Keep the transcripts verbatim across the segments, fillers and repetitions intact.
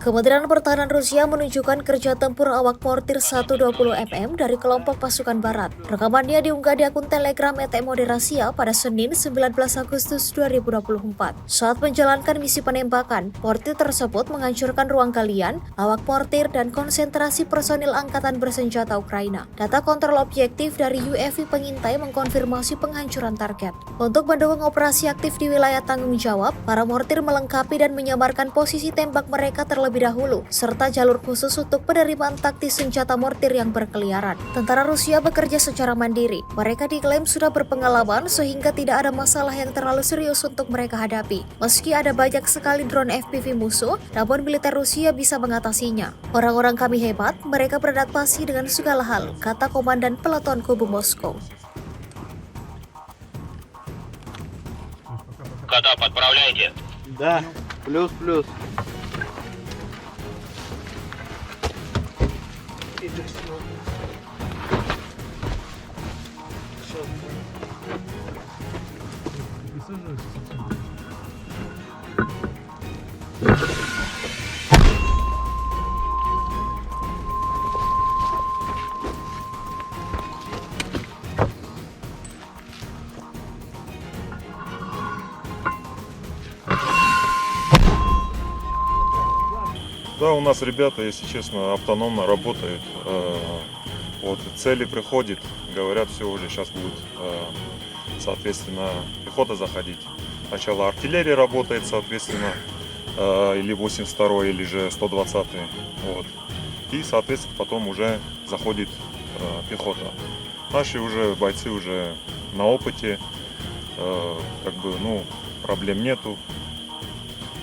Kementerian Pertahanan Rusia menunjukkan kerja tempur awak mortir satu dua puluh M M dari kelompok pasukan barat. Rekamannya diunggah di akun Telegram E T M O D Rusia pada Senin, sembilan belas Agustus dua ribu dua puluh empat. Saat menjalankan misi penembakan, mortir tersebut menghancurkan ruang galian, awak mortir, dan konsentrasi personil angkatan bersenjata Ukraina. Data kontrol objektif dari U A V pengintai mengkonfirmasi penghancuran target. Untuk mendukung operasi aktif di wilayah tanggung jawab, para mortir melengkapi dan menyamarkan posisi tembak mereka terlebih dahulu, serta jalur khusus untuk penerimaan taktis senjata mortir yang berkeliaran. Tentara Rusia bekerja secara mandiri. Mereka diklaim sudah berpengalaman sehingga tidak ada masalah yang terlalu serius untuk mereka hadapi. Meski ada banyak sekali drone F P V musuh, namun militer Rusia bisa mengatasinya. "Orang-orang kami hebat, mereka beradaptasi dengan segala hal," kata Komandan Peleton Kubu Moskow. Куда отправляете? Да, плюс, плюс. Да, у нас ребята, если честно, автономно работают. Э, вот цели приходит, говорят, все уже, сейчас будет, э, соответственно, пехота заходить. Сначала артиллерия работает, соответственно, э, или восемьдесят второй, или же сто двадцатый. Вот. И, соответственно, потом уже заходит, э, пехота. Наши уже бойцы уже на опыте, э, как бы, ну, проблем нету.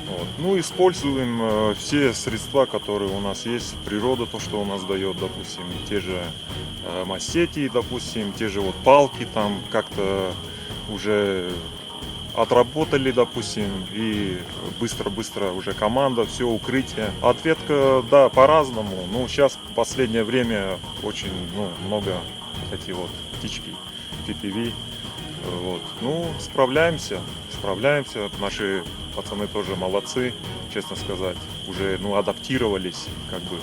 Вот. Ну, используем, э, все средства, которые у нас есть, природа, то, что у нас даёт, допустим, те же, э, мачете, допустим, те же вот палки, там как-то уже отработали, допустим, и быстро-быстро уже команда, все укрытие. Ответка, да, по-разному. Ну, сейчас последнее время очень, ну, много эти вот птички, P P V. Вот. Ну, справляемся, справляемся. Наши пацаны тоже молодцы, честно сказать. Уже, ну, адаптировались, как бы.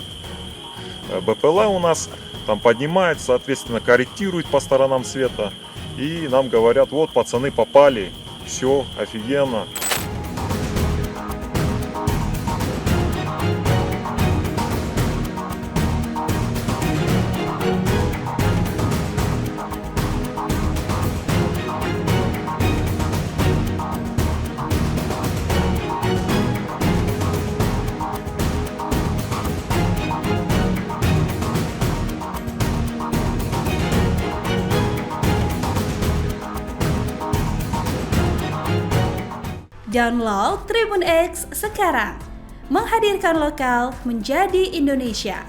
Э, B P L у нас там поднимает, соответственно, корректирует по сторонам света. И нам говорят: «Вот, пацаны, попали. Все офигенно». Download Tribun X sekarang. Menghadirkan lokal menjadi Indonesia.